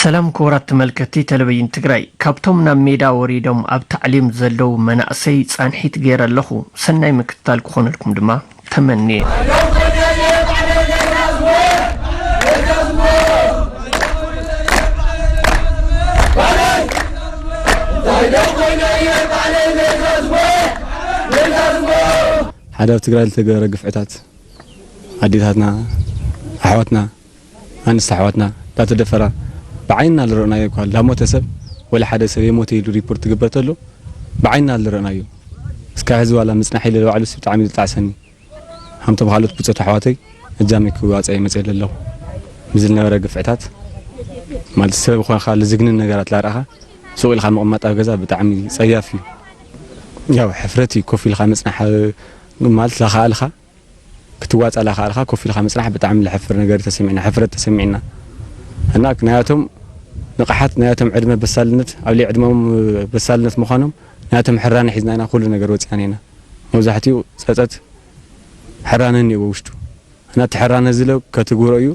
ሰላም ክቡራት ተመልከትቲ ቴሌቪዥን ትግራይ፣ ካብቶም ናብ ሜዳ ወሪዶም ኣብ ታዕሊም ዘለዉ መናእሰይ ፃንሒት ገይረ ኣለኹ። ሰናይ ምክትታል ክኾነልኩም ድማ ተመንየ። ሓደ ኣብ ትግራይ ዝተገበረ ግፍዕታት ኣዴታትና፣ ኣሕዋትና፣ ኣንስቲ ኣሕዋትና እንዳተደፈራ ብዓይንና ዝረእናዮ እኳ፣ እንዳሞተ ሰብ ወላ ሓደ ሰብ የሞተ ኢሉ ሪፖርት ትግበር ተሎ ብዓይንና ዝረእናዮ። እስካብ ሕዚ ዋላ ምጽናሕ ኢለ ንባዕሉስ ብጣዕሚ እዩ ዝጣዕሰኒ። ከምቶም ካልኦት ብጾት ኣሕዋተይ እጃመይ ክዋጻእ እየ መጽየ ዘለኹ። ብዝነበረ ግፍዕታት ማለት ሰብ ኾንካ ልዝግንን ነገራት ላርኣኻ ሱቕ ኢልካ ምቕማጥ ኣብ ገዛ ብጣዕሚ ጸያፍ እዩ። ያው ሕፍረት እዩ ኮፍ ኢልካ ምጽናሕ ማለት ላኸኣልካ ክትዋጻእ ላኸኣልካ ኮፍ ኢልካ ምጽናሕ ብጣዕሚ ለሕፍር ነገር ተሰሚዕና፣ ሕፍረት ተሰሚዕና። እና ናያቶም ንቕሓት፣ ናያቶም ዕድመ በሳልነት፣ ኣብ ልዕሊ ዕድመኦም በሳልነት ምዃኖም ናያቶም ሕራነ ሒዝና ኢና ኩሉ ነገር ወጺኣና ኢና። መብዛሕትኡ ጸጸት ሕራነ እኒኦ ውሽጡ። እና እቲ ሕራነ ዝለ ከትግብሮ እዩ፣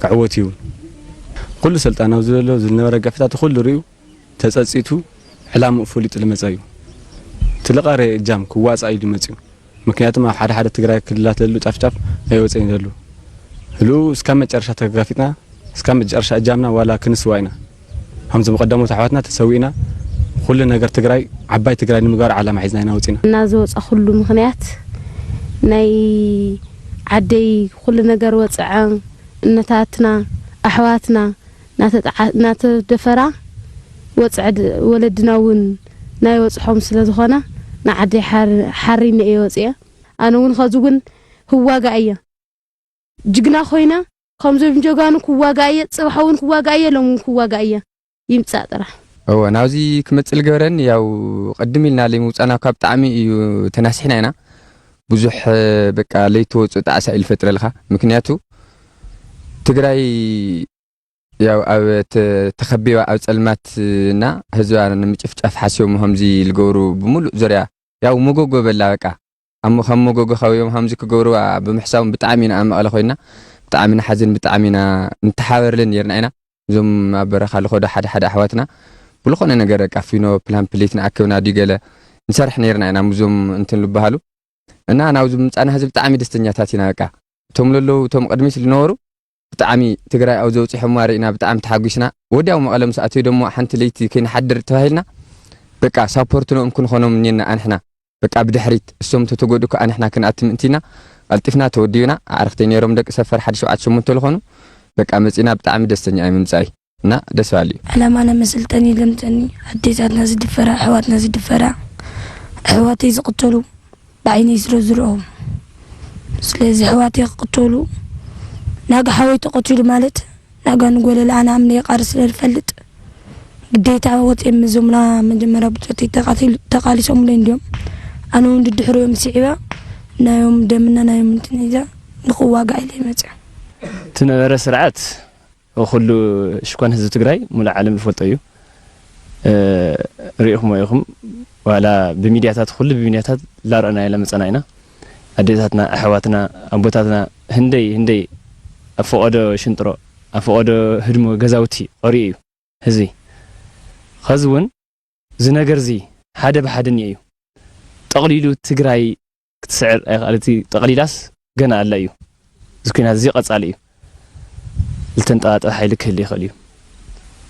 ክዕወት እዩ። ኩሉ ሰልጣን ኣብዚ ዘሎ ዝነበረ ግፍዕታት ኩሉ ሪኡ ተጸጺቱ ዕላምኡ ፈሊጡ ዝመጸ እዩ። ትልቐረ እጃም ክዋጻእ እዩ ዝመጽኡ። ምክንያቱም ኣብ ሓደ ሓደ ትግራይ ክልላት ለሉ ጫፍ ጫፍ ኣይወፀን ዘሎ። ህልኡ እስካብ መጨረሻ ተጋፊጥና፣ እስካብ መጨረሻ እጃምና ዋላ ክንስዋ ኢና። ከምዚ ብቀደሞት ኣሕዋትና ተሰዊእና ኩሉ ነገር ትግራይ፣ ዓባይ ትግራይ ንምግባር ዓላማ ሒዝና ኢና ወፂና። እና ዝወፀ ኩሉ ምኽንያት ናይ ዓደይ ኩሉ ነገር ወፅዐ፣ እነታትና፣ ኣሕዋትና፣ ናተጣዓ-፣ ናተደፈራ ወጽዐ ድ-፣ ወለድና እውን ናይ ወጽሖም ስለ ዝኾነ ንዓደይ ሓር-፣ ሓሪነ እየ ወጽየ። ኣነ እውን ኸዚ እውን ህዋጋ እየ። ጅግና ኮይነ ከምዞም ጀጋኑ ክዋጋ እየ፣ ጽባሕ እውን ክዋጋ እየ፣ ሎም እውን ክዋጋ እየ። ይምጻእ ጥራሕ። እወ፣ ናብዚ ክመጽእ ዝገበረኒ ያው ቅድም ኢልና ለይ ምውጻእና እኳ ብጣዕሚ እዩ ተናሲሕና ኢና። ብዙሕ በቃ ለይቲ ወጽእ ጣዕሳ እዩ ዝፈጥረልካ። ምክንያቱ ትግራይ ያው ኣብ ተ-፣ ተኸቢባ ኣብ ጸልማት እና ህዝባ ንምጭፍጫፍ ሓሲቦም ከምዚ ዝገብሩ ብምሉእ ዙርያ ያው መጎጎ በላ በቃ። ኣብ ሞ-፣ ከም መጎጎ ከቢቦም ከምዚ ክገብሩዋ ብምሕሳቦም ብጣዕሚ ኢና ኣብ መቐለ ኮይንና ብጣዕሚ ንሓዝን ብጣዕሚ ኢና ንተሓባበርለን ነይርና ኢና። እዞም ኣብ በረኻ ልኸዱ ሓደ ሓደ ኣሕዋትና ብልኾነ ነገር በቃ ፊኖ ፕላን ፕሌት ንኣክብና ድዩ ገለ ንሰርሕ ነይርና ኢና ምስዞም እንትን ልበሃሉ። እና ናብዚ ምምጻእና ህዝቢ ብጣዕሚ ደስተኛታት ኢና በቃ። እቶም ለለዉ እቶም ቅድሚት ዝነበሩ ብጣዕሚ ትግራይ ኣብ ዘውፅሖምዋ ርኢና ብጣዕሚ ተሓጒስና። ወዲያው መቐለ ምስ ኣተዩ ደሞ ሓንቲ ለይቲ ከይንሓድር ተባሂልና በቃ ሳፖርት ንኦም ክንኾኖም እኒና ኣንሕና በቃ ብድሕሪት እሶም ተተጎድኡ ከኣ ኣንሕና ክንኣቲ ምእንቲ ኢና ቀልጢፍና ተወዲብና። ኣዕርኽተይ ነይሮም ደቂ ሰፈር ሓደ ሸውዓተ ሸሞንተ ዝኾኑ በቃ መፂና ብጣዕሚ ደስተኛ እየ ምምፃእይ። እና ደስ በሃሊ እዩ። ዕላማና መሰልጠኒ ለምፀኒ ኣዴታትና ዝድፈራ ኣሕዋትና ዝድፈራ ኣሕዋተይ ዝቕተሉ ብዓይነይ ስለ ዝረኦም። ስለዚ ኣሕዋተይ ክቕተሉ ናጋ ሓወይ ተቐቲሉ ማለት ናጋ ንጎለላ ኣነ ኣምነ የቃሪ ስለ ዝፈልጥ ግዴታ ወፅኦም እዞምና መጀመርያ ብፆተይ ተቃቲሉ-፣ ተቃሊሶምለይ እንዲዮም። ኣነ እውን ድድሕሪኦም ስዒባ ናዮም ደምና ናዮም እንትን ኢዛ ንክዋጋእ ኢለ ይመፅእ። እቲ ነበረ ስርዓት ኩሉ ሽኳን ህዝቢ ትግራይ ሙሉእ ዓለም ዝፈልጦ እዩ። እ፣ ርኢኹሞ ኢኹም። ዋላ ብሚድያታት፣ ኩሉ ብሚድያታት ላረኣናዮ ለመፀና ኢና። ኣዴታትና፣ ኣሕዋትና፣ ኣቦታትና ህንደይ ህንደይ ኣብ ፈቐዶ ሽንጥሮ፣ ኣብ ፈቐዶ ህድሞ ገዛውቲ ቀሪኡ እዩ ህዝቢ። ኸዚ እውን እዚ ነገር እዚ ሓደ ብሓደ እኒኦ እዩ። ጠቕሊሉ ትግራይ ክትስዕር ኣይኽኣለቲ፣ ጠቕሊላስ ገና ኣላ እዩ። እዚ ኲናት እዚ ቀጻሊ እዩ። ዝተንጠባጠበ ሓይሊ ክህሉ ይኽእል እዩ።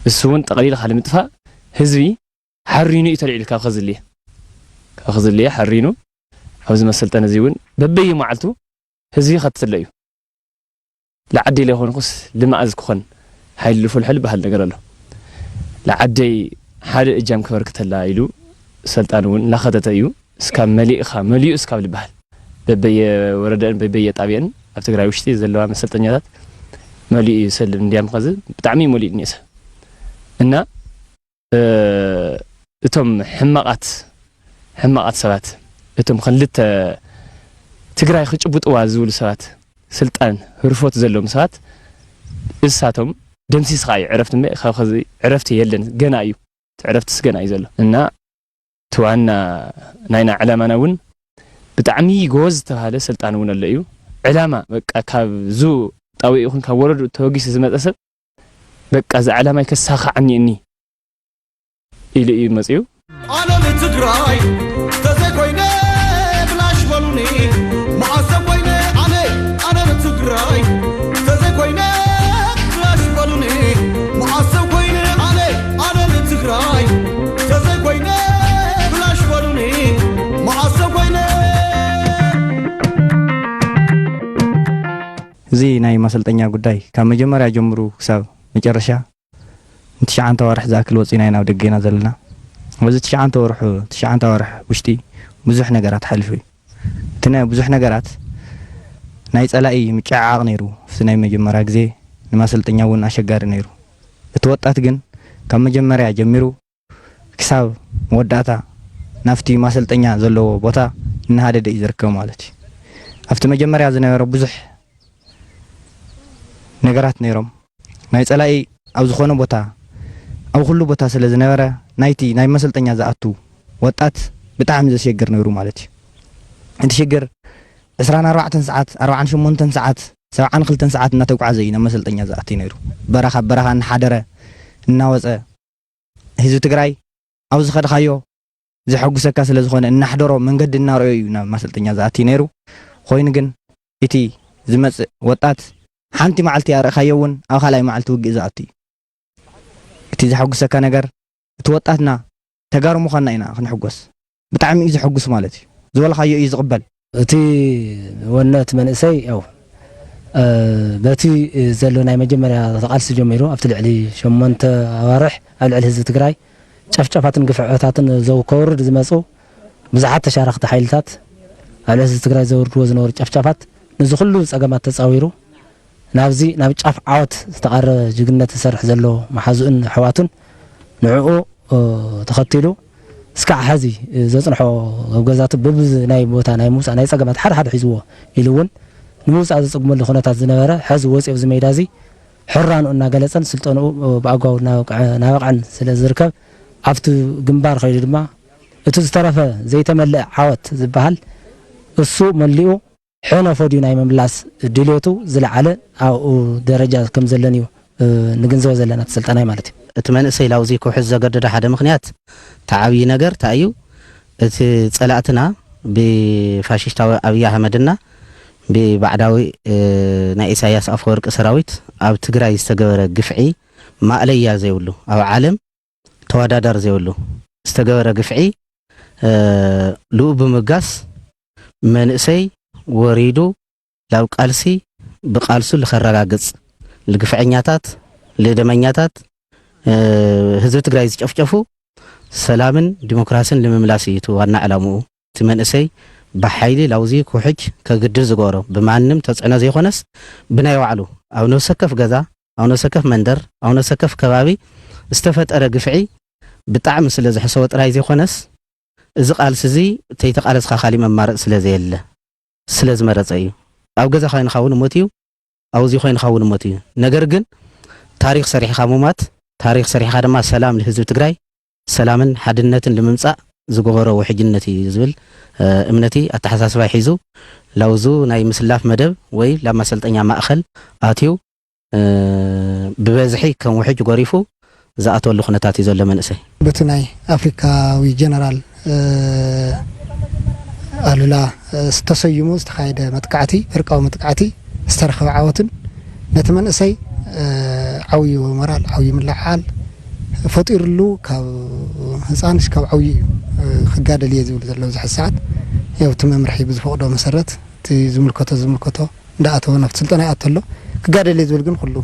እሱ እውን ጠቕሊልካ ንምጥፋእ ህዝቢ ሓሪኑ እዩ ተልዒሉ ካብ ከዝልየ፣ ካብ ከዝልየ ሓሪኑ ኣብዚ መሰልጠኒ እዚ እውን በበየ መዓልቱ ህዝቢ ከትትሎ እዩ። ለዓደይ ለይኮንኩስ ልማእዝ ክኾን ሓይሊ ልፈልሖ ልበሃል ነገር ኣሎ። ለዓደይ ሓደ እጃም ከበርክተላ ኢሉ ሰልጣን እውን እናኸተተ እዩ። እስካብ መሊእኻ፣ መሊኡ እስካብ ልበሃል በበየ ወረደን በበየ ጣብየን ኣብ ትግራይ ውሽጢ ዘለዋ መሰልጠኛታት መሊኡ እዩ። ሰልም እንዲያም ኸዚ ብጣዕሚ እዩ መሊኡ እኒኦ ሰብ። እና፣ እ፣ እቶም ሕማቓት፣ ሕማቓት ሰባት፣ እቶም ክልተ ትግራይ ክጭብጥዋ ዝብሉ ሰባት፣ ስልጣን ህርፎት ዘለዎም ሰባት፣ እሳቶም ደምሲስኻ እዩ ዕረፍቲ እምበ-፣ ካብ ኸዚ ዕረፍቲ የለን፣ ገና እዩ። እቲ ዕረፍትስ ገና እዩ ዘሎ። እና እቲ ዋና ናይና ዕላማና እውን ብጣዕሚ ጎበዝ ዝተባሃለ ሰልጣን እውን ኣሎ እዩ። ዕላማ በቃ ካብ ዙ ጣብያ ይኹን ካብ ወረዱ ተበጊሱ ዝመፀ ሰብ በቃ እዚ ዕላማይ ከሳኻዕኒ እኒ ኢሉ እዩ መፅዩ። ኣነ ንትግራይ ተዘይኮይነ ብላሽ በሉኒ፣ መዓሰ ኮይነ ኣነ፣ ኣነ ንትግራይ ተዘይኮይነ ብላሽ በሉኒ፣ መዓሰ ኮይነ ኣነ፣ ኣነ ንትግራይ ተዘይኮይነ ብላሽ በሉኒ፣ መዓሰ ኮይነ። እዚ ናይ ማሰልጠኛ ጉዳይ ካብ መጀመርያ ጀምሩ ክሳብ መጨረሻ ንትሽዓንተ ኣዋርሕ ዝኣክል ወፂና ኢና ኣብ ደገ ኢና ዘለና። ኣብዚ ትሽዓንተ ወርሑ ትሽዓንተ ኣዋርሕ ውሽጢ ብዙሕ ነገራት ሓሊፉ እዩ። እቲ ናይ ብዙሕ ነገራት ናይ ፀላኢ ምጭዕዓቕ ነይሩ። ኣብቲ ናይ መጀመርያ ግዜ ንማሰልጠኛ እውን ኣሸጋሪ ነይሩ። እቲ ወጣት ግን ካብ መጀመርያ ጀሚሩ ክሳብ መወዳእታ ናብቲ ማሰልጠኛ ዘለዎ ቦታ እናሃደደ እዩ ዝርከብ ማለት እዩ። ኣብቲ መጀመርያ ዝነበረ ብዙሕ ነገራት ነይሮም። ናይ ፀላኢ ኣብ ዝኾነ ቦታ ኣብ ኩሉ ቦታ ስለ ዝነበረ ናይቲ ናይ መሰልጠኛ ዝኣቱ ወጣት ብጣዕሚ ዘሸግር ነይሩ ማለት እዩ። እቲ ሽግር ዕስራን ኣርባዕተን ሰዓት ኣርባዓን ሸሞንተን ሰዓት ሰብዓን ክልተን ሰዓት እናተጓዓዘ እዩ ናብ መሰልጠኛ ዝኣቱ ነይሩ። በረኻ በረኻ እናሓደረ እናወፀ ህዝቢ ትግራይ ኣብ ዝኸድኻዮ ዘሐጉሰካ ስለ ዝኾነ እናሕደሮ መንገዲ እናረኦ እዩ ናብ ማሰልጠኛ ዝኣቲ ነይሩ። ኮይኑ ግን እቲ ዝመፅእ ወጣት ሓንቲ መዓልቲ ኣርእኻዮ እውን ኣብ ካልኣይ መዓልቲ ውግእ ዝኣቲ እዩ። እቲ ዘሐጉሰካ ነገር እቲ ወጣትና ተጋሩ ምዃንና ኢና ክንሕጎስ። ብጣዕሚ እዩ ዘሐጉስ ማለት እዩ። ዝበልኻዮ እዩ ዝቕበል። እቲ ወነ እቲ መንእሰይ ያው በቲ ዘሎ ናይ መጀመርያ ተቓልሲ ጀሚሩ ኣብቲ ልዕሊ ሸሞንተ ኣዋርሕ ኣብ ልዕሊ ህዝቢ ትግራይ ጨፍጨፋትን ግፍዕታትን ዘው ከውርድ ዝመፁ ብዙሓት ተሻረኽቲ ሓይልታት ኣብ ልዕሊ ህዝቢ ትግራይ ዘውርድዎ ዝነበሩ ጨፍጨፋት ነዚ ኩሉ ፀገማት ተፃዊሩ ናብዚ ናብ ጫፍ ዓወት ዝተቓረበ ጅግንነት ዝሰርሕ ዘሎ መሓዝኡን ኣሕዋቱን ንዕኡ ተኸቲሉ እስካዕ ሐዚ ዘፅንሖ ኣብ ገዛቱ በብዚ ናይ ቦታ ናይ ምውፃእ ናይ ፀገማት ሓደ ሓደ ሒዝዎ ኢሉ እውን ንምውፃእ ዘፅግመሉ ኩነታት ዝነበረ ሐዚ ወፂኡ ኣብዚ ሜዳ እዚ ሕራንኡ እናገለፀን ስልጠንኡ ብኣግባቡ እናበቅዐን ስለ ዝርከብ ኣብቲ ግንባር ከይዱ ድማ እቲ ዝተረፈ ዘይተመልአ ዓወት ዝበሃል እሱ መሊኡ ሕነ ፈድዩ ናይ ምምላስ ድልየቱ ዝለዓለ ኣብኡ ደረጃ ከም ዘለን እዩ ንግንዘቦ ዘለና እቲ ስልጠናይ ማለት እዩ። እቲ መንእሰይ ላውዚ ክውሕዝ ዘገደዶ ሓደ ምኽንያት እቲ ዓብዪ ነገር እንታይ እዩ? እቲ ጸላእትና ብፋሽሽታዊ ኣብይ ኣህመድና ብባዕዳዊ ናይ ኢሳያስ ኣፈወርቂ ሰራዊት ኣብ ትግራይ ዝተገበረ ግፍዒ ማእለያ ዘይብሉ ኣብ ዓለም ተወዳዳሪ ዘይብሉ ዝተገበረ ግፍዒ ልኡ ብምብጋስ መንእሰይ ወሪዱ ላብ ቃልሲ ብቃልሱ ልኸረጋግፅ ልግፍዐኛታት ልደመኛታት ህዝቢ ትግራይ ዝጨፍጨፉ ሰላምን ዲሞክራሲን ልምምላስ እዩ እቲ ዋና ዕላምኡ። እቲ መንእሰይ ብሓይሊ ላውዚ ክውሕጅ ከግድድ ዝገበሮ ብማንም ተፅዕኖ ዘይኮነስ ብናይ ባዕሉ ኣብ ነብሰ ወከፍ ገዛ ኣብ ነብሰ ወከፍ መንደር ኣብ ነብሰ ወከፍ ከባቢ ዝተፈጠረ ግፍዒ ብጣዕሚ ስለ ዘሕሰቦ ጥራይ ዘይኮነስ እዚ ቃልሲ እዚ ተይተቃለስካ ካሊእ መማረፂ ስለ ዘየለ ስለ ዝመረፀ እዩ። ኣብ ገዛ ኮይንካ እውን እሞት እዩ፣ ኣብዚ ኮይንካ እውን እሞት እዩ። ነገር ግን ታሪክ ሰሪሕካ ምሟት፣ ታሪክ ሰሪሕካ ድማ ሰላም ንህዝቢ ትግራይ ሰላምን ሓድነትን ንምምፃእ ዝገበሮ ውሕጅነት እዩ ዝብል እምነቲ ኣተሓሳስባ ሒዙ ላውዙ ናይ ምስላፍ መደብ ወይ ላብ ማሰልጠኛ ማእኸል ኣትዩ ብበዝሒ ከም ውሕጅ ጎሪፉ ዝኣተወሉ ኩነታት እዩ ዘሎ መንእሰይ። በቲ ናይ ኣፍሪካዊ ጀነራል ኣሉላ ዝተሰይሙ ዝተኻየደ መጥቃዕቲ፣ ዕርቃዊ መጥቃዕቲ ዝተረኸበ ዓወትን ነቲ መንእሰይ ዓብዩ ሞራል፣ ዓብዩ ምልዕዓል ፈጢሩሉ ካብ ህፃን ክሳብ ዓብዩ እዩ ክጋደል እየ ዝብል ዘሎ ኣብዚ ሕዚ ሰዓት። ያው እቲ መምርሒ ብዝፈቕዶ መሰረት እቲ ዝምልከቶ ዝምልከቶ እንዳኣተወ ናብቲ ስልጠና ይኣቱ ኣሎ። ክጋደል እየ ዝብል ግን ኩሉ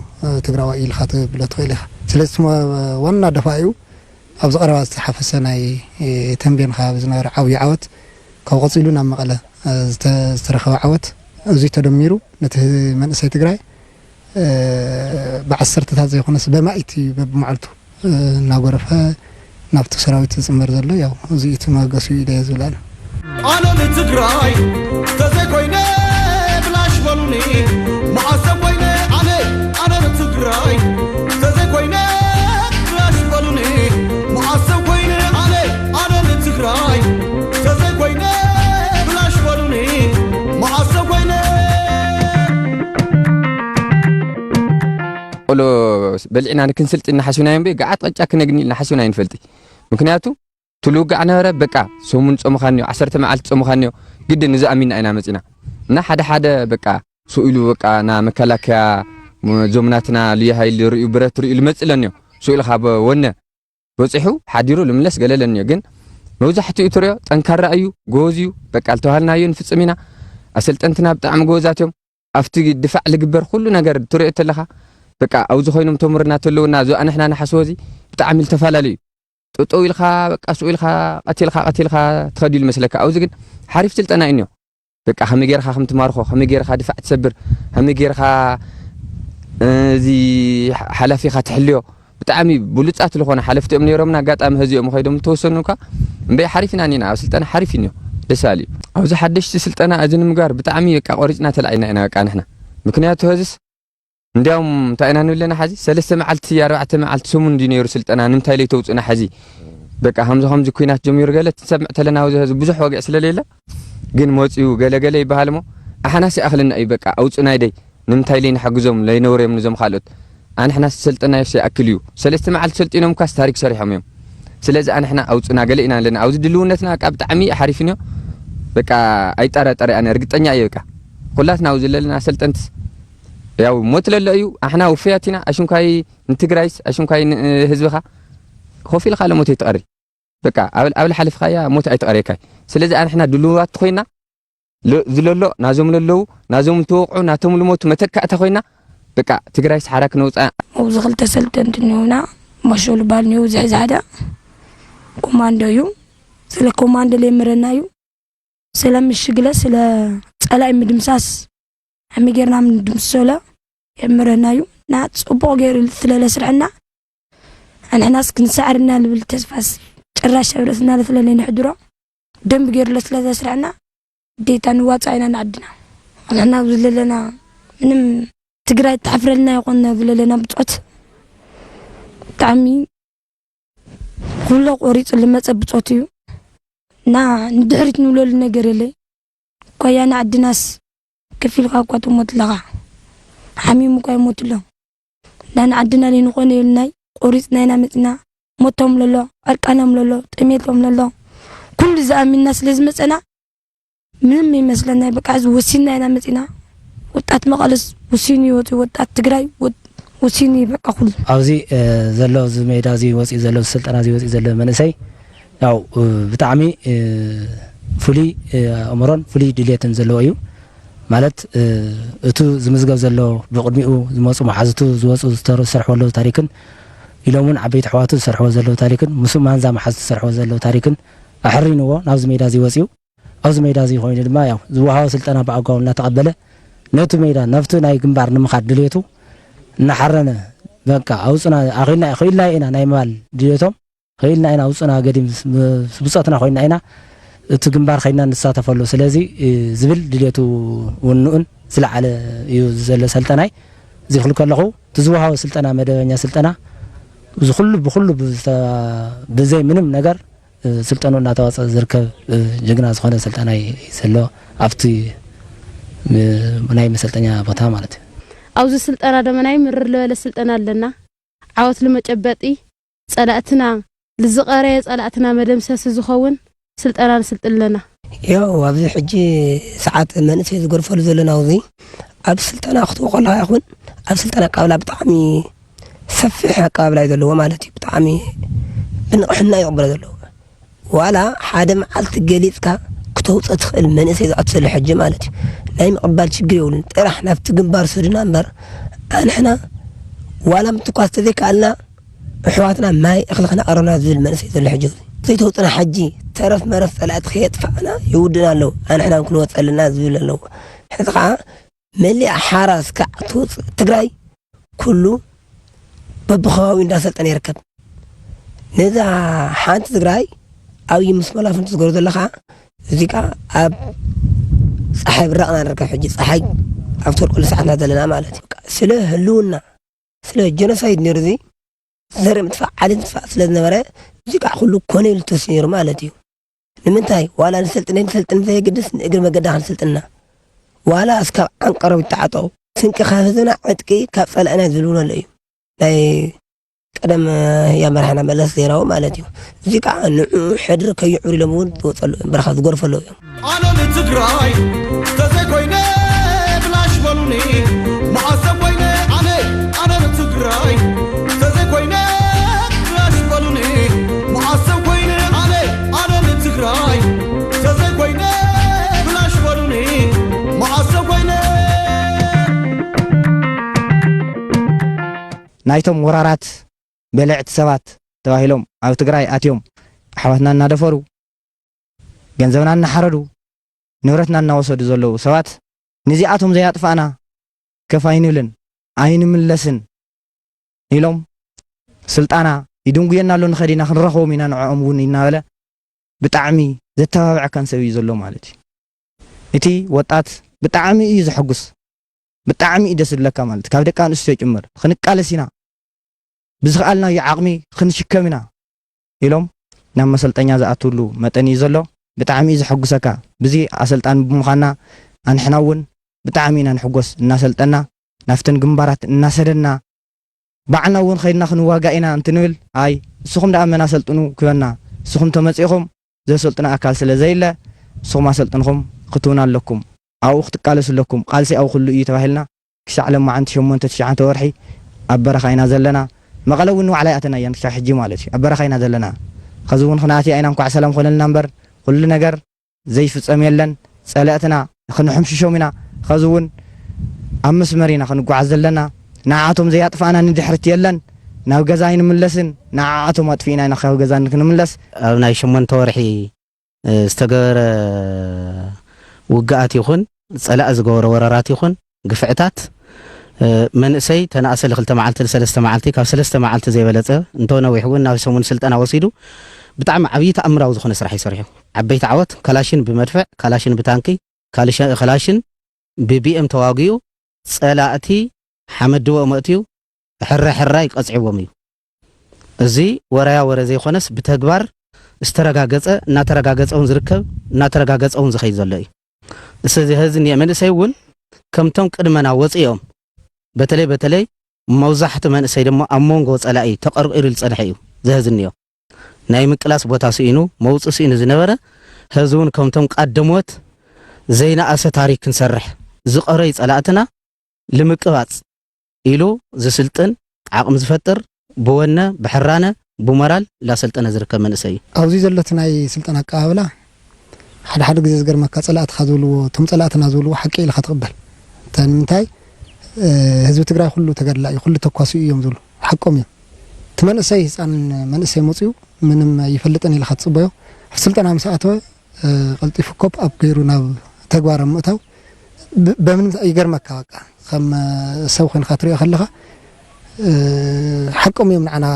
ትግራዋይ እዩ ኢልካ ትብሎ ትኽእል ኢኻ። ስለዚ እቲ ዋና ደፋኢኡ ኣብዚ ቀረባ ዝተሓፈሰ ናይ ተምቤን ከባቢ ዝነበረ ዓብዪ ዓወት ካብኡ ቀፂሉ ናብ መቐለ ዝተረኸበ ዓወት እዙይ ተደሚሩ ነቲ መንእሰይ ትግራይ ብዓሰርተታት ዘይኮነስ በማኢት እዩ በብመዓልቱ እናጎረፈ ናብቲ ሰራዊት ዝፅመር ዘሎ ያው እዚኡ እቲ መበገሲኡ ኢለ እየ ዝብል ኣነ። ኣነ ንትግራይ ተዘይኮይነ ብላሽ በሉኒ መዓሰ ኮይነ ኣነ ኣነ ንትግራይ ተዘይኮይነ ብላሽ በሉኒ መዓሰ ኮይነ ኣነ ኣነ ንትግራይ ተዘይኮይነ ብላሽ በሉኒ መዓሰ ኮይነ ሎ በሊዕና ንክንስልጥ እናሓስብናዮ እምበይ፣ ገዓት ቐጫ ክነግኒ ኢልና ሓስብና ኣይንፈልጥ። ምክንያቱ፣ ትልውጋዕ ነበረ፣ በቃ፣ ሰሙን ጾምኻንዮ፣ ዓሰርተ መዓልቲ ጾምኻንዮ፣ ግድን እዚ ኣሚንና ኢና መጺና። እና ሓደ ሓደ፣ በቃ፣ ስኡ ኢሉ፣ በቃ፣ ና መከላከያ፣ ም-፣ ዞም ናትና ልዩ ሃይል ርእዩ፣ ብረት ርእዩ ልመጽእ ኣለንዮ። ስኡ ኢልኻ ብ-፣ ወነ በጺሑ ሓዲሩ ልምለስ ገለ ኣለንዮ። ግን መብዛሕትኡ ትሪኦ ጠንካራ እዩ፣ ጎበዝ እዩ። በቃ፣ ልተባህልናዮ ንፍጽም ኢና። ኣሰልጠንትና ብጣዕሚ ጎበዛት እዮም። ኣብቲ ድፋዕ ልግበር ኩሉ ነገር ትሪኦ ተለኻ፣ በቃ፣ ኣብዚ ኮይኖም ተምርና ተለውና፣ እዚ ኣንሕና ንሓስቦ እዚ ብጣዕሚ ልተፈላለዩ እዩ። ጠጠው ኢልካ፣ በቃ፣ ስኡ ኢልካ፣ ቀቲልካ፣ ቀቲልካ ትኸድ እዩ ልመስለካ። ኣብዚ ግን ሓሪፍ ስልጠና እዩ እኒኦ። በቃ፣ ከመይ ጌርካ ከም ትማርኾ፣ ከመይ ጌርካ ድፋዕ ትሰብር፣ ከመይ ጌርካ፣ እ፣ እዚ ሓ-፣ ሓላፊኻ ትሕልዮ። ብጣዕሚ ብሉጻት ዝኾነ ሓለፍቲ እዮም ነይሮምና። ኣጋጣሚ ሀዚ እዮም ኸይዶም ተወሰኑ እኳ። እምበይ ሓሪፍ ኢና ኒና፣ ኣብ ስልጠና ሓሪፍ እዩ እኒኦ። ደስ በሃሊ እዩ። ኣብዚ ሓደሽቲ ስልጠና እዚ ንምግባር ብጣዕሚ፣ በቃ፣ ቆሪጽና ተላዒልና ኢና፣ በቃ፣ ንሕና። ምክንያቱ ሀዝስ እንዲያውም እንታይ ኢና ንብል ኣለና ሓዚ? ሰለስተ መዓልቲ፣ ኣርባዕተ መዓልቲ፣ ሰሙን ድዩ ነይሩ ስልጠና? ንምንታይ ለይተውፅኡና ሓዚ? በቃ ከምዚ ከምዚ ኲናት ጀሚሩ ገለ ትሰምዕ ተለና፣ ኣብዚ ሕዚ ብዙሕ ወግዒ ስለሌለ ግን መፅኡ ገለ ገለ ይበሃል እሞ፣ ኣሕናስ ይኣኽለና እዩ በቃ፣ ኣውፅኡና ይደይ። ንምንታይ ለይንሕግዞም፣ ለይነውርዮም ንዞም ካልኦት? ኣንሕና ዝሰልጠናዮስ ይኣክል እዩ። ሰለስተ መዓልቲ ሰልጢኖም እኳስ ታሪክ ሰሪሖም እዮም። ስለዚ ኣንሕና ኣውፅኡና ገለ ኢና ኣለና። ኣብዚ ድልውነትና በቃ ብጣዕሚ ሓሪፍ እዩ። በቃ ኣይጠራጠር ኣነ፣ እርግጠኛ እየ በቃ። ኩላትና ኣብዚ ዘለና ሰልጠንትስ ያው ሞት ለሎ እዩ። ኣሕና ውፍያት ኢና። ኣሽንኳይ ንትግራይስ፣ ኣሽንኳይ ንህዝብኻ ኮፍ ኢልካ ለሞት ኣይትቐሪ። በቃ ኣብ፣ ኣብ ሓሊፍካያ ሞት ኣይትቐርየካይ። ስለዚ ኣንሕና ድልዋት ኮይና ለ-፣ ዝለሎ፣ ናዞም ለለዉ፣ ናዞም ዝተወቕዑ፣ ናቶም ልሞቱ መተካእታ ኮይና፣ በቃ ትግራይስ ሓራ ክነውፅኣ። ኣብዚ ክልተ ሰልጠንቲ እኒሆና፣ ማሾ ልባል እኒሆ፣ ዝሕዚ ሓደ ኮማንዶ እዩ። ስለ ኮማንዶ ለየምረና እዩ። ስለ ምሽግለ፣ ስለ ጸላኢ ምድምሳስ፣ ከመይ ጌርና ምድምስሶ ለ የምረና እዩ። እና ጽቡቕ ገይሩ ስለ ለስርዐና፣ ኣንሕናስ ክንሰዕርና ልብል ተስፋስ ጭራሽ ኣብ ርእስና ስለ ለይንሕድሮ፣ ደንብ ገይሩ ስለ ዘስርዐና፣ ግዴታ ንዋጻእ ኢና ንዓድና። ኣንሕና ኣብዚ ዘለና ምንም ትግራይ ተሕፍረልና ይኾን ኣብዚ ዘለና ብጾት። ብጣዕሚ ኩሎ ቆሪጹ ልመጸ ብጾት እዩ። እና ንድሕሪት ንብለሉ ነገር የለይ። እኳ ያ ንዓድናስ ከፊልካ እኳ ትሞት ኣለኻ። ሓሚሙ እኳ ይሞት ኣሎ። እና ንዓድና ለይንኾነ ኢልናይ ቆሪጽና ኢና መጺና። ሞቶም ለሎ፣ ዕርቃኖም ለሎ፣ ጥሜቶም ለሎ። ኩሉ ዝኣሚንና ስለ ዝመጸና፣ ምንም ይመስለና በቃ፣ እዚ ወሲንና ኢና መጺና። ወጣት መቐለስ ወሲኑ ይወጽእ፣ ወጣት ትግራይ ወ-፣ ወሲኑ እዩ በቃ ኩሉ። ኣብዚ፣ እ፣ ዘሎ፣ እዚ ሜዳ እዚ ወጺኡ ዘሎ፣ እዚ ስልጠና እዚ ወጺኡ ዘሎ መንእሰይ፣ ያው፣ እ፣ ብጣዕሚ፣ እ፣ ፍሉይ፣ እ፣ ኣእምሮን ፍሉይ ድልየትን ዘለዎ እዩ። ማለት፣ እ፣ እቱ ዝምዝገብ ዘሎ፣ ብቕድሚኡ ዝመጹ መሓዝቱ ዝወጹ ዝተሩ-፣ ዝሰርሕዎ ኣለዉ ታሪክን፣ ኢሎም እውን ዓበይቲ ኣሕዋቱ ዝሰርሕዎ ዘለዉ ታሪክን፣ ምስ ማንዛ መሓዝቱ ዝሰርሕዎ ዘለዉ ታሪክን ኣሕሪንዎ ናብዚ ሜዳ እዚ ወጺኡ። ኣብዚ ሜዳ እዚ ኮይኑ ድማ ያው ዝወሃቦ ስልጠና ብኣግባቡ እናተቐበለ፣ ነቲ ሜዳ፣ ናብቲ ናይ ግንባር ንምኻድ ድልየቱ እናሓረነ፣ በቃ ኣውፅና፣ ኣኺልና፣ ኽኢልና ኢና ናይ ምባል ድልየቶም፣ ኽኢልና ኢና፣ ኣውፅና፣ ገዲም ምስ፣ ምስ ብፆትና ኮይንና ኢና እቲ ግንባር ኸይድና ንሳተፈሉ። ስለዚ፣ እ፣ ዝብል ድልየቱ ውንኡን ዝለዓለ እዩ ዘሎ ሰልጠናይ። እዚ ክብል ከለኹ፣ እቲ ዝወሃቦ ስልጠና፣ መደበኛ ስልጠና፣ እዚ ኩሉ፣ ብኩሉ ብዝተ-፣ ብዘይ ምንም ነገር፣ እ፣ ስልጠኑ እናተዋፀ ዝርከብ፣ እ፣ ጅግና ዝኾነ ሰልጠናይ ዘሎ ኣብቲ፣ እ፣ ናይ መሰልጠኛ ቦታ ማለት እዩ። ኣብዚ ስልጠና ደመናይ ምርር ዝበለ ስልጠና ኣለና። ዓወት ልመጨበጢ፣ ጸላእትና፣ ልዝቐረየ ጸላእትና መደምሰሲ ዝኸውን ስልጠና ንስልጥን ኣለና። ያው ኣብዚ ሕጂ ሰዓት መንእሰይ ዝገርፈሉ ዘለና ኣብዚ ኣብ ስልጠና ክትወ ከለኻ ይኹን ኣብ ስልጠና ኣቀባብላ ብጣዕሚ ሰፊሕ ኣቀባብላ እዩ ዘለዎ ማለት እዩ። ብጣዕሚ ብንቕሕና ይቕበሎ ዘለዎ። ዋላ ሓደ መዓልቲ ገሊጽካ ክተውፅእ ትኽእል መንእሰይ ዝኣቱ ዘሎ ሕጂ ማለት እዩ። ናይ ምቕባል ችግር የብሉን። ጥራሕ ናብቲ ግንባር ስዱና እምበር ኣንሕና ዋላ ምትኳስ ተዘይከኣልና ኣሕዋትና ማይ እኽሊ ክነቕርብና ዝብል መንእሰይ ዘሎ ሕጂ። ዘይተውፅና ሕጂ ተረፍ መረፍ ጸላእቲ ከየጥፋእና ይውድና ኣለዉ። ኣንሕና እውን ክንወፅ ኣለና ዝብል ኣለዎ። ሕዚ ከዓ መሊኣ ሓራ እስካዕ ትውፅእ ትግራይ ኩሉ በብኸባቢኡ እንዳሰልጠነ ይርከብ። ነዛ ሓንቲ ትግራይ ኣብይ ምስ መላፍንቱ ዝገሩ ዘለኻ እዚ ከዓ ኣብ ፀሓይ ብራቕና ንርከብ። ሕጂ ፀሓይ ኣብ ትወርቀሉ ሰዓትና ዘለና ማለት እዩ። ስለ ህልውና፣ ስለ ጀኖሳይድ ነይሩ እዚ ዘርኢ ምጥፋእ፣ ዓሌት ምጥፋእ ስለ ዝነበረ እዚ ከዓ ኩሉ ኮነ ኢሉ ተወሲኑ ነይሩ ማለት እዩ። ንምንታይ? ዋላ ንሰልጥን ንሰልጥን ዘይግድስ ንእግሪ መገዳ ክንስልጥና። ዋላ እስካብ ዓንቀሮብ ይተዓጠቑ። ስንቂ ካብ ህዝብና ዕጥቂ ካብ ጸላእና ዝብልዎ ኣሎ እዩ። ናይ ቀደም የመራሕና መለስ ዜናዊ ማለት እዩ። እዚ ከዓ ንዑ ሕድሪ ከይዕብሩ ኢሎም እውን ዝወፀሉ በረኻ ዝጎርፈሉ እዮም። ኣነ ንትግራይ ተዘይኮይነ ብላሽ በሉኒ፣ መዓሰ ኮይነ ኣነ፣ ኣነ ንትግራይ ተዘይኮይነ ብላሽ በሉኒ፣ መዓሰ ኮይነ ኣነ፣ ኣነ ንትግራይ ተዘይኮይነ ብላሽ በሉኒ፣ መዓሰ ኮይነ። ናይቶም ወራራት በለዕቲ ሰባት ተባሂሎም ኣብ ትግራይ ኣትዮም ኣሕዋትና እናደፈሩ፣ ገንዘብና እናሓረዱ፣ ንብረትና እናወሰዱ ዘለዉ ሰባት፣ ንዚኣቶም ዘይኣጥፋእና ከፍ ኣይንብልን ኣይንምለስን ኢሎም፣ ስልጣና ይድንጉየና ኣሎ፣ ንኸድ ኢና ክንረኽቦም ኢና ንዕኦም እውን እናበለ ብጣዕሚ ዘተባብዐካን ሰብ እዩ ዘሎ ማለት እዩ። እቲ ወጣት ብጣዕሚ እዩ ዘሐጉስ፣ ብጣዕሚ እዩ ደስ ዝብለካ ማለት፣ ካብ ደቂ ኣንስትዮ ጭምር። ክንቃለስ ኢና፣ ብዝኸኣልናዮ ዓቕሚ ክንሽከም ኢና ኢሎም ናብ መሰልጠኛ ዝኣትውሉ መጠን እዩ ዘሎ። ብጣዕሚ እዩ ዘሐጉሰካ። ብዚ ኣሰልጣኒ ብምዃንና ኣንሕና እውን ብጣዕሚ ኢና ንሕጎስ። እናሰልጠና ናብተን ግንባራት እናሰደድና ባዕልና እውን ኸይድና ክንዋጋእ ኢና እንትንብል፣ ኣይ ንስኹም ደኣ መን ኣሰልጥኑ ክበና፣ ንስኹም ተመፂእኹም ዘሰልጥኑ ኣካል ስለ ዘየለ ንስኹም ኣሰልጥንኹም ክትውኑ ኣለኩም፣ ኣብኡ ክትቃለሱ ኣለኩም፣ ቃልሲ ኣብኡ ኩሉ እዩ ተባሂልና ክሳዕ ለማዓንቲ ሸሞንተ ትሽዓተ ወርሒ ኣብ በረኻ ኢና ዘለና። መቐለ እውን ንባዕላ ይኣተና እየን ክሳብ ሕጂ ማለት እዩ። ኣብ በረኻ ኢና ዘለና። ኸዚ እውን ክንኣትያ ኢና እንኳዕ ሰላም ኾነልና እምበር ኩሉ ነገር ዘይፍጸም የለን። ጸለእትና ክንሕምሽሾም ኢና። ኸዚ እውን ኣብ መስመር ኢና ክንጓዓዝ ዘለና። ንዓኣቶም ዘይኣጥፋእና ንድሕርት የለን። ናብ ገዛ ኣይንምለስን። ንዓኣቶም ኣጥፊእና ኢና ካብ ገዛ ክንምለስ። ኣብ ናይ ሸሞንተ ወርሒ ዝተገበረ ውግኣት ይኹን ጸላኢ ዝገበሮ ወረራት ይኹን ግፍዕታት መንእሰይ ተነኣሰ ንክልተ መዓልቲ ንሰለስተ መዓልቲ ካብ ሰለስተ መዓልቲ ዘይበለጸ እንተ ነዊሕ እውን ናብ ሰሙን ስልጠና ወሲዱ ብጣዕሚ ዓብዪ ተኣምራዊ ዝኾነ ስራሕ እዩ ሰሪሑ። ዓበይቲ ዓወት ካላሽን ብመድፍዕ ካላሽን ብታንኪ ካላሽን ብቢኤም ተዋጊኡ ጸላእቲ ሓመድቦ መእትዩ ሕረ ሕራይ ቀጽዕዎም እዩ። እዚ ወረያ ወረ ዘይኮነስ ብተግባር ዝተረጋገጸ እናተረጋገጸ እውን ዝርከብ እናተረጋገጸ እውን ዝኸይድ ዘሎ እዩ። ስለዚ ሀዚ እኒአ መንእሰይ እውን ከምቶም ቅድመና ወፂኦም በተለይ በተለይ መብዛሕቱ መንእሰይ ድማ ኣብ መንጎ ፀላኢ ተቐርቂሩ ዝፀንሐ እዩ። ዘህዝንዮ ናይ ምቅላስ ቦታ ስኢኑ መውፅእ ስኢኑ ዝነበረ ሀዚ እውን ከምቶም ቀደሞት ዘይነኣሰ ታሪክ ክንሰርሕ ዝቐረዩ ፀላእትና ልምቅባፅ ኢሉ ዝስልጥን ዓቕሚ ዝፈጥር ብወነ ብሕራነ ብሞራል እንዳሰልጠነ ዝርከብ መንእሰይ እዩ። ኣብዚ ዘሎ እቲ ናይ ስልጠና ኣቀባብላ ሓደ ሓደ ግዜ ዝገርመካ ፀላእትኻ ዝብልዎ እቶም ፀላእትና ዝብልዎ ሓቂ ኢልካ ትቕበል። እንታይ ንምንታይ ህዝቢ ትግራይ ኩሉ ተጋድላ እዩ ኩሉ ተኳሲ እዩ እዮም ዝብሉ ሓቆም እዮም። እቲ መንእሰይ ህፃን መንእሰይ መፅኡ ምንም ይፈልጥን ኢልካ ትፅበዮ ኣብ ስልጠና ምስ ኣተወ ቀልጢፉ ኮፕ ኣፕ ገይሩ ናብ ተግባር ኣብ ምእታው በምንም ይገርመካ በቃ ከም ሰብ ኮይንካ ትሪኦ ከለካ ሓቆም እዮም ንዓና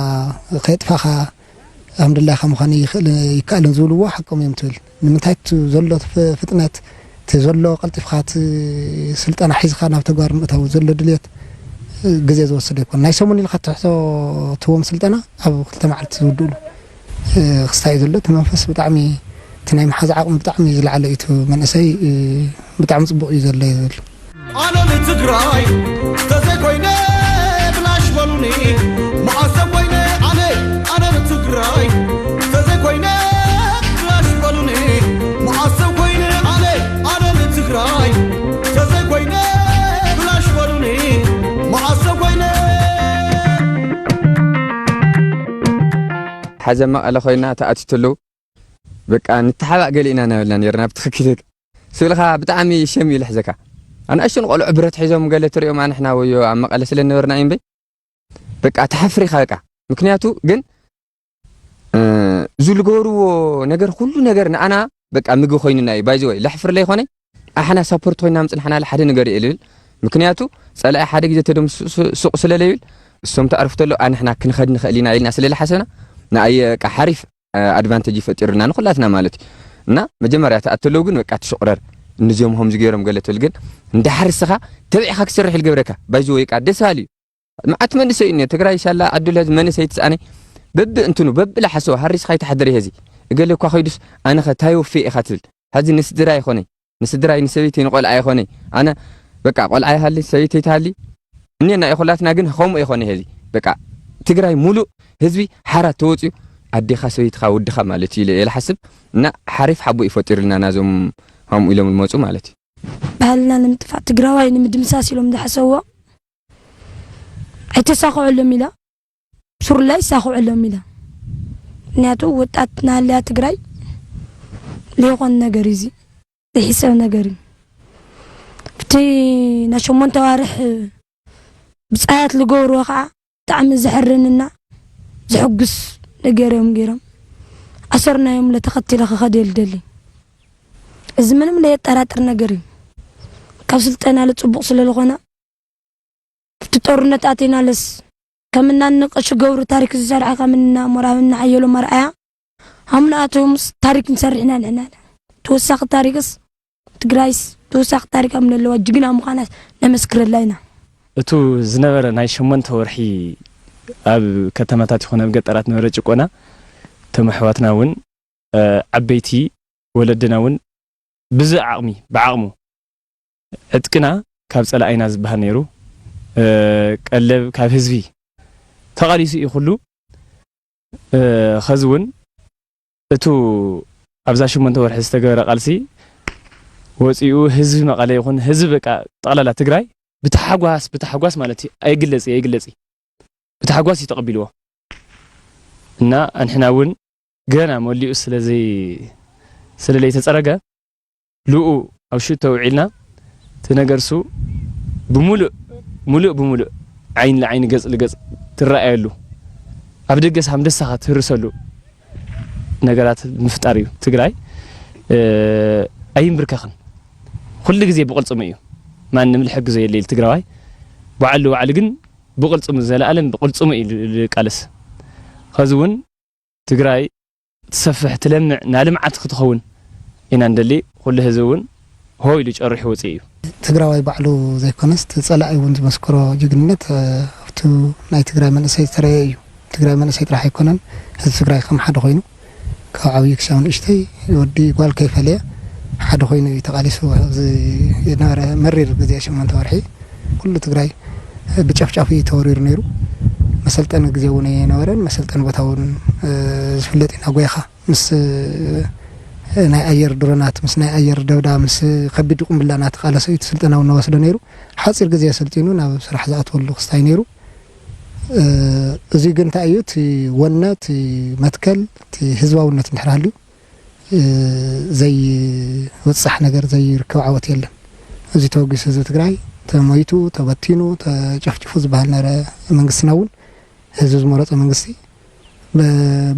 ከየጥፋኻ ኣምድላይካ ምዃን ይኽእል ይከኣልን ዝብልዎ ሓቆም እዮም ትብል ንምንታይ እቲ ዘሎ ፍጥነት እቲ ዘሎ ቀልጢፍካ እቲ ስልጠና ሒዝካ ናብ ተግባር ምእታው ዘሎ ድልየት ግዜ ዝወስድ ኣይኮን ናይ ሰሙን ኢልካ ትሕሶ ትዎም ስልጠና ኣብ ክልተ መዓልቲ ዝውድእሉ ክስታይ ዘሎ እቲ መንፈስ ብጣዕሚ እቲ ናይ መሓዝ ዓቕሚ ብጣዕሚ ዝለዓለ እዩ እቲ መንእሰይ ብጣዕሚ ፅቡቅ እዩ ዘሎ እዩ ዝብል ኣነ ንትግራይ ተዘይኮይነ ብላሽ በሉኒ መዓሰ ኮይነ ኣነ ኣነ ንትግራይ ተዘይኮይነ ብላሽ በሉኒ መዓሰ ኮይነ ኣነ ኣነ ንትግራይ ተዘይኮይነ ብላሽ በሉኒ መዓሰ ኮይነ ሓዘ መቐለ ኮይና ተኣትትሉ በቃ ንተሓባእ ገለ ኢና ናበልና ነርና ብትኽክል ስብልኻ ብጣዕሚ ሸም እዩ ልሕዘካ ኣናእሽቱን ቆልዑ ብረት ሒዞም ገለ ትሪኦም ኣንሕና ወዮ ኣብ መቐለ ስለ ነበርና እዩ እምበይ በቃ ተሓፍር ኢኻ በቃ ምክንያቱ ግን ዝልገርዎ ነገር ኩሉ ነገር ንኣና በቃ ምግቢ ኮይኑና እዩ ባይዘ ወይ ለሕፍር ለይኮነ ኣሕና ሳፖርት ኮይና ምፅናሕና ሓደ ነገር እየ ልብል ምክንያቱ ፀላኢ ሓደ ግዜ ተደምስሱ ሱቕ ስለ ለይብል እሶም ተኣርፉ ተሎ ኣንሕና ክንኸድ ንኽእል ኢና ኢልና ስለ ለሓሰብና ንኣየ በቃ ሓሪፍ ኣድቫንቴጅ ይፈጢሩልና ንኩላትና ማለት እዩ እና መጀመርያ ተኣተለው ግን በቃ ትሽቁረር እንዚኦም ከምዚ ገይሮም ገለ ትብል ግን እንዳሓር እስኻ ተቢዕካ ክትሰርሕ ይልገብረካ ባይዚ ወይ ቃ ደስ ባል እዩ መዓት መንእሰይ እዩ ትግራይ ሻላ ዓዱ ለህዚ መንእሰይ ትስኣነ በብ እንትኑ በብ ላሓሰው ሃሪስካ ይተሓደር ይሄዚ እገለ እኳ ኮይዱስ ኣነ ኸ ታይ ወፊ ኢኻ ትብል ሀዚ ንስድራ ይኾነ ንስድራይ ንሰበይተይ ንቆልዓ ይኾነ ኣነ በቃ ቆልዓ ይሃሊ ሰበይተይ ትሃሊ እኔና እዩ ኩላትና ግን ከምኡ ይኾነ ሄዚ በቃ ትግራይ ሙሉእ ህዝቢ ሓራ ተወፅዩ ኣዴኻ ሰበይትኻ ወድኻ ማለት እዩ ኢለ እየ ዝሓስብ። እና ሓሪፍ ሓቦ እዩ ፈጢሩልና ናዞም ከምኡ ኢሎም ዝመፁ ማለት እዩ። ባህልና ንምጥፋእ ትግራዋይ ንምድምሳስ ኢሎም ዝሓሰብዎ ኣይተሳኽዐሎም ኢላ፣ ሱሩላ ይሳኽዐሎም ኢላ። ምክንያቱ ወጣት ናሃልያ ትግራይ ዘይኮን ነገር እዩ እዚ፣ ዘይሕሰብ ነገር እዩ። እቲ ናይ ሸሞንተ ኣዋርሕ ብፃያት ዝገብርዎ ከዓ ብጣዕሚ ዘሕርንና ዘሕጉስ ነገር እዮም ገይሮም። ኣሰርናዮም ለተኸቲለ ክኸድ እየ ዝደሊ። እዚ ምንም ለየጠራጥር ነገር እዩ። ካብ ስልጠና ለፅቡቕ ስለ ዝኾነ ኣብቲ ጦርነት ኣቲናለስ ከምና ንቀሺ ገብሩ ታሪክ ዝሰርሐ ከምና ሞራብና ሓየሎም ኣርኣያ ሃምናኣቶምስ ታሪክ ንሰርሕ ኢና ንሕና። ተወሳኺ ታሪክስ ትግራይስ ተወሳኺ ታሪክ ከም ዘለዋ ጅግና ምዃና ነመስክረላ ኢና። እቱ ዝነበረ ናይ ሸሞንተ ወርሒ ኣብ ከተማታት ይኹን ኣብ ገጠራት ነበረ ጭቆና፣ እቶም ኣሕዋትና እውን፣ እ፣ ዓበይቲ ወለድና እውን ብዚ ዓቕሚ፣ ብዓቕሙ ዕጥቅና ካብ ጸላኢና ዝበሃል ነይሩ፣ እ፣ ቀለብ ካብ ህዝቢ ተቓሊሱ እዩ ኩሉ። እ፣ ኸዚ እውን እቱ ኣብዛ ሸሞንተ ወርሒ ዝተገበረ ቃልሲ ወፂኡ ህዝቢ መቐለ ይኹን ህዝቢ በቃ ጠቕላላ ትግራይ ብታሓጓስ፣ ብታሓጓስ ማለት እዩ፣ ኣይግለጽ እዩ፣ ኣይግለጽ እዩ። ብታሓጓስ እዩ ተቐቢልዎ። እና ኣንሕና እውን ገና መሊኡ ስለ ዘይ-፣ ስለ ለይተጸረገ ልኡ ኣብ ሽቶ ውዒልና እቲ ነገርሱ ብምሉእ፣ ሙሉእ ብምሉእ ዓይኒ ለዓይኒ ገጽ ልገጽ ትረኣየሉ ኣብ ደገስ ሃምደሳኻ ትህርሰሉ ነገራት ምፍጣር እዩ። ትግራይ፣ እ፣ ኣይንብርከኽን። ኩሉ ግዜ ብቕልጽሙ እዩ። ማንም ልሕግዞ የለ ኢሉ ትግራዋይ ባዕሉ ባዕሉ ግን ብቕልጽሙ ዘለኣለም ብቕልጽሙ እዩ ል-፣ ልቃለስ። ኸዚ እውን ትግራይ ትሰፍሕ ትለምዕ ናይ ልምዓት ክትኸውን ኢና ንደሊ። ኩሉ ህዝቢ እውን ሆ ኢሉ ጨሪሑ ወፅእ እዩ። ትግራዋይ ባዕሉ ዘይኮነስ እቲ ፀላኢ እውን ዝመስክሮ ጅግንነት፣ እ፣ ኣብቲ ናይ ትግራይ መንእሰይ ዝተረየ እዩ። ትግራይ መንእሰይ ጥራሕ ኣይኮነን፣ ህዝቢ ትግራይ ከም ሓደ ኮይኑ ካብ ዓብዪ ክሻብ ንእሽተይ ወዲ ጓል ከይፈለየ ሓደ ኮይኑ እዩ ተቓሊሱ። ኣብዚ ዝነበረ መሪር ግዜ ሸሞንተ ወርሒ ኩሉ ትግራይ ብጨፍጫፍ እዩ ተወሪሩ ነይሩ። መሰልጠኒ ግዜ እውን ኣይነበረን። መሰልጠኒ ቦታ እውን፣ እ፣ ዝፍለጥ ኢና ጎይኻ ምስ፣ እ፣ ናይ ኣየር ድሮናት፣ ምስ ናይ ኣየር ደብዳ፣ ምስ ከቢድ ቁምብላ እናተቓለሰ እዩ እቲ ስልጠና እውን እናወስደ ነይሩ። ሓፂር ግዜ ሰልጢኑ ናብ ስራሕ ዝኣትወሉ ክስታይ ነይሩ። እ፣ እዚ ግን እንታይ እዩ? እቲ ወነ፣ እቲ መትከል፣ እቲ ህዝባውነት እንድሕር ሃልዩ፣ እ፣ ዘይወጻሕ ነገር፣ ዘይርከብ ዓወት የለን። እዚ ተበጊሱ ህዝቢ ትግራይ ተሞይቱ፣ ተበቲኑ፣ ተጨፍጭፉ ዝበሃል ነበረ። መንግስትና እውን ህዝቢ ዝመረጾ መንግስቲ ብ-፣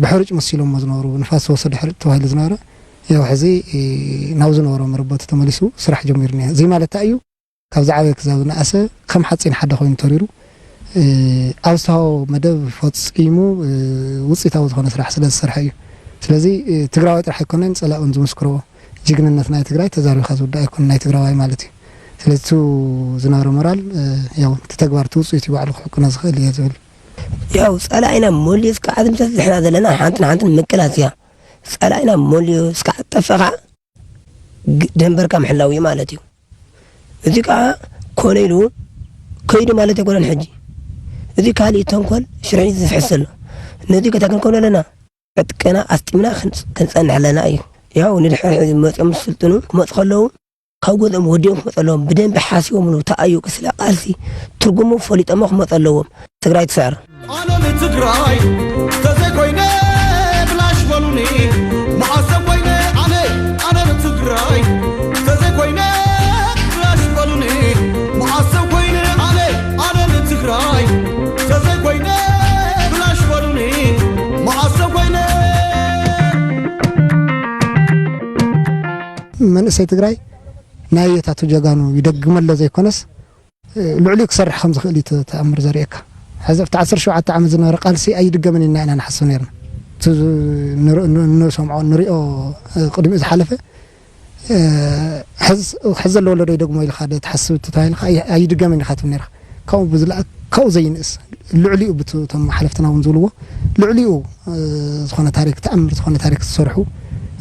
ብሕሩጭ መሲሎሞ ዝነበሩ፣ ንፋስ ዝወሰደ ሕሩጭ ተባሂሉ ዝነበረ፣ ያው ሕዚ፣ እ፣ ናብ ዝነበሮ መረበቱ ተመሊሱ ስራሕ ጀሚሩ እኒሀ። እዚ ማለት እንታይ እዩ? ካብ ዝዓበየ ክሳብ ዝነኣሰ ከም ሓፂን ሓደ ኮይኑ ተሪሩ፣ እ፣ ኣብ ዝተሃቦ መደብ ፈፂሙ፣ እ፣ ውፅኢታዊ ዝኾነ ስራሕ ስለ ዝሰርሐ እዩ። ስለዚ፣ እ፣ ትግራዋይ ጥራሕ ኣይኮነን፣ ፀላእ እውን ዝምስክሮ ጅግንነት ናይ ትግራይ ተዛሪብካ ዝውዳእ ኣይኮነን፣ ናይ ትግራዋይ ማለት እዩ። ስለዚ እቲ ዝነበረ ሞራል፣ እ፣ ያው እቲ ተግባር እቲ ውፅኢት እዩ ባዕሉ ክሕቅኖ ዝኽእል እየ ዝብል። ያው ፀላኢና ሞልዩ እስካዕ ዝምሰስ ዘለና ሓንቲ ንሓንቲ ንምቅላስ እያ። ፀላኢና ሞልዩ እስካዕ ጠፍእ ከዓ ግ-፣ ደንበርካ ምሕላው እዩ ማለት እዩ። እዚ ከዓ ኮነ ኢሉ ከይዱ ማለት ኣይኮነን። ሕጂ እዚ ካሊእ ተንኮል ሽርሒ ዝፍሕስ ዘሎ። ነዚ ከታ ክንከውን ኣለና። ዕጥቅና ኣስጢምና ክንጽ-፣ ክንጸንሕ ኣለና እዩ። ያው ንድሕሪ ሕዚ መጺኦም ዝስልጥኑ ክመጹ ከለዉ ካብ ገዝኦም ወዲኦም ክመጹ ኣለዎም። ብደንቢ ሓሲቦምሉ ተኣዩ ስለ ቃልሲ ትርጉሙ ፈሊጦሞ ክመጹ ኣለዎም። ትግራይ ትስዕር። ኣነ ንትግራይ ተዘይኮይነ ብላሽ በሉኒ። መዓሰ ኮይነ ኣነ፣ ኣነ ንትግራይ ተዘይኮይነ ብላሽ በሉኒ። መዓሰ ኮይነ ኣነ፣ ኣነ ንትግራይ ተዘይኮይነ ብላሽ በሉኒ። መዓሰ ኮይነ መንእሰይ ትግራይ ናይ ኣያታቱ ጀጋኑ ይደግመሎ ዘይኮነስ፣ ልዕሊኡ ክሰርሕ ከም ዝኽእል እዩ እቲ ተኣምር ዘርእየካ። ሕዚ ኣብቲ ዓሰርተ ሸውዓተ ዓመት ዝነበረ ቃልሲ ኣይድገምን ኢልና ኢና ንሓስብ ነይርና። እቲ ዝ-፣ ንር-፣ ን-፣ ንሰምዖ፣ ንሪኦ፣ ቅድሚኡ ዝሓለፈ፣ እ፣ ሕዚ፣ ሕዚ ዘሎ ወለዶ ይደግሞ ኢልካ ዶ ትሓስብ ተባሂልካ፣ ኣይ-፣ ኣይድገምን ኢኻ ትብል ነይርካ። ካብኡ ብዝለኣክ፣ ካብኡ ዘይንእስ፣ ልዕሊኡ ብት-፣ እቶም ሓለፍትና እውን ዝብልዎ፣ ልዕሊኡ፣ እ፣ ዝኾነ ታሪክ፣ ተኣምር ዝኾነ ታሪክ ዝሰርሑ፣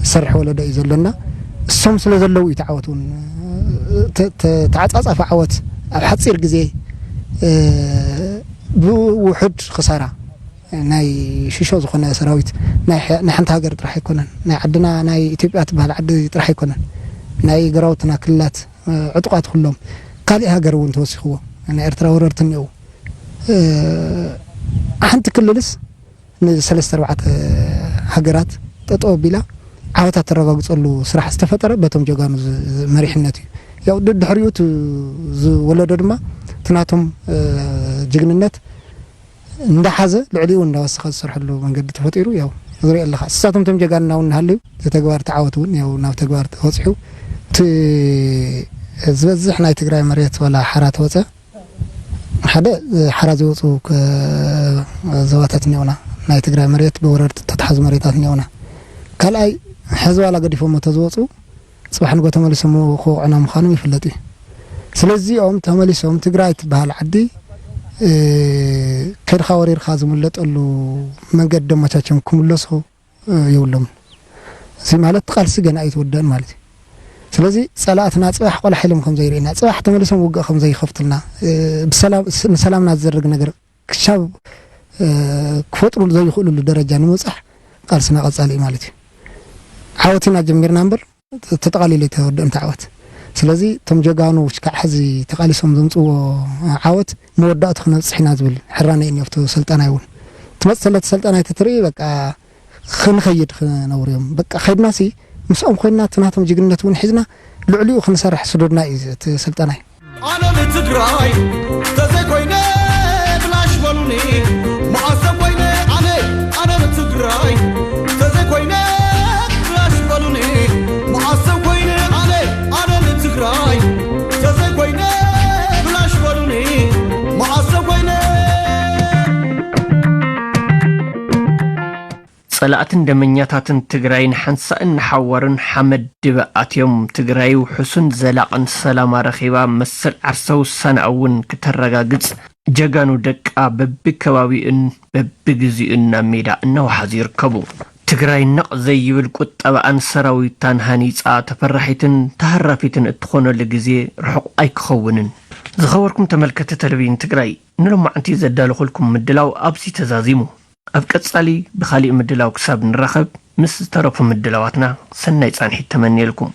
ዝሰርሕ ወለዶ እዩ ዘሎና። እሶም ስለ ዘለዉ እዩ እቲ ዓወት እውን፣ እ፣ ተ-፣ ተ-፣ ተዓጻጻፊ ዓወት ኣብ ሓጺር ግዜ፣ እ፣ ብውሑድ ክሳራ ናይ ሽሾ ዝኾነ ሰራዊት ናይ ሓንቲ ሃገር ጥራሕ ኣይኮነን፣ ናይ ዓድና ናይ ኢትዮጵያ ትበሃል ዓዲ ጥራሕ ኣይኮነን፣ ናይ ገራውትና ክልላት ዕጡቓት ኩሎም፣ ካሊእ ሃገር እውን ተወሲኽዎ፣ ናይ ኤርትራ ወረርቲ እኒአው። ሓንቲ ክልልስ ንሰለስተ ኣርባዕተ ሃገራት ጠጠው ኣቢላ ዓወታት ተረጋግፀሉ ስራሕ ዝተፈጠረ በቶም ጀጋኑ መሪሕነት እዩ። ያው ድሕሪኡ ዝወለዶ ድማ ትናቶም ጅግንነት እንዳሓዘ ልዕሊኡ እንዳወሰኸ ዝሰርሐሉ መንገዲ ተፈጢሩ ያው ዝሪኦ ኣለኻ። እሳቶም ቶም ጀጋንና እውን እናሃለዩ ተግባር ተዓወት እውን ያው ናብ ተግባር ተወፅሑ። እቲ ዝበዝሕ ናይ ትግራይ መሬት ዋላ ሓራ ተወፀ ሓደ ሓራ ዝወፁ ዞባታት እኒኦና፣ ናይ ትግራይ መሬት ብወረርቲ ተተሓዙ መሬታት እኒኦና። ካልኣይ ሕዚ ዋላ ገዲፎሞ ተዝወፁ ፅባሕ ንጎ ተመሊሶም ክወቕዑና ምዃኖም ይፍለጥ እዩ። ስለዚኦም ተመሊሶም ትግራይ ትበሃል ዓዲ ከድካ ወሪርካ ዝምለጠሉ መንገዲ ደመቻቸውን ክምለሱ የብሎምን። እዚ ማለት ቃልሲ ገና ኣይተወደአን ማለት እዩ። ስለዚ ፀላእትና ፅባሕ ቆላሕ ኢሎም ከም ዘይርእና፣ ፅባሕ ተመሊሶም ውግእ ከም ዘይኸፍትልና፣ ንሰላምና ዝዘርግ ነገር ክሻብ ክፈጥሩ ዘይኽእሉሉ ደረጃ ንምብፃሕ ቃልስና ቀፃሊ እዩ ማለት እዩ። ዓወት ኢና ጀሚርና እምበር ተጠቓሊሉ ኣይተወደአን እቲ ዓወት። ስለዚ እቶም ጀጋኑ ክሳዕ ሕዚ ተቓሊሶም ዘምፅዎ ዓወት መወዳእቱ ክነብፅሕ ኢና ዝብል ሕራነ እዩ ኣብቲ ሰልጠናይ እውን ትመፅእ ሰለቲ ሰልጠናይ ተትርኢ በቃ ክንኸይድ ክነብሩ እዮም። በቃ ከድናሲ ምስኦም ኮይና እቲ ናቶም ጅግንነት እውን ሒዝና ልዕሊኡ ክንሰርሕ ስዱድና እዩ እቲ ስልጠናይ። ኣነ ንትግራይ ተዘይኮይነ ብላሽ በሉኒ መዓሰ ኮይነ ኣነ ኣነ ንትግራይ ተዘይኮይነ ብላሽ በሉኒ መዓሰ ኮይነ ኣነ ኣነ ንትግራይ ተዘይኮይነ ብላሽ በሉኒ መዓሰ ኮይነ ጸላእትን ደመኛታትን ትግራይ ንሓንሳእን ንሓዋሩን ሓመድ ድበ ኣትዮም ትግራይ ውሑስን ዘላቕን ሰላማ ረኺባ መሰል ዓርሰ ውሳነኣ እውን ክተረጋግጽ ጀጋኑ ደቃ በብከባቢኡን በብግዚኡን ናብ ሜዳ እናወሓዙ ይርከቡ። ትግራይ ነቕ ዘይብል ቁጠባኣን ሰራዊታን ሃኒጻ ተፈራሒትን ተሃራፊትን እትኾነሉ ግዜ ርሑቕ ኣይክኸውንን። ዝኸበርኩም ተመልከቲ ተለቪዥን ትግራይ ንሎማዕንቲ ዘዳለኹልኩም ምድላው ኣብዚ ተዛዚሙ። ኣብ ቀጻሊ ብኻሊእ ምድላው ክሳብ ንራኸብ ምስ ዝተረፉ ምድላዋትና ሰናይ ጻንሒት ተመንየልኩም።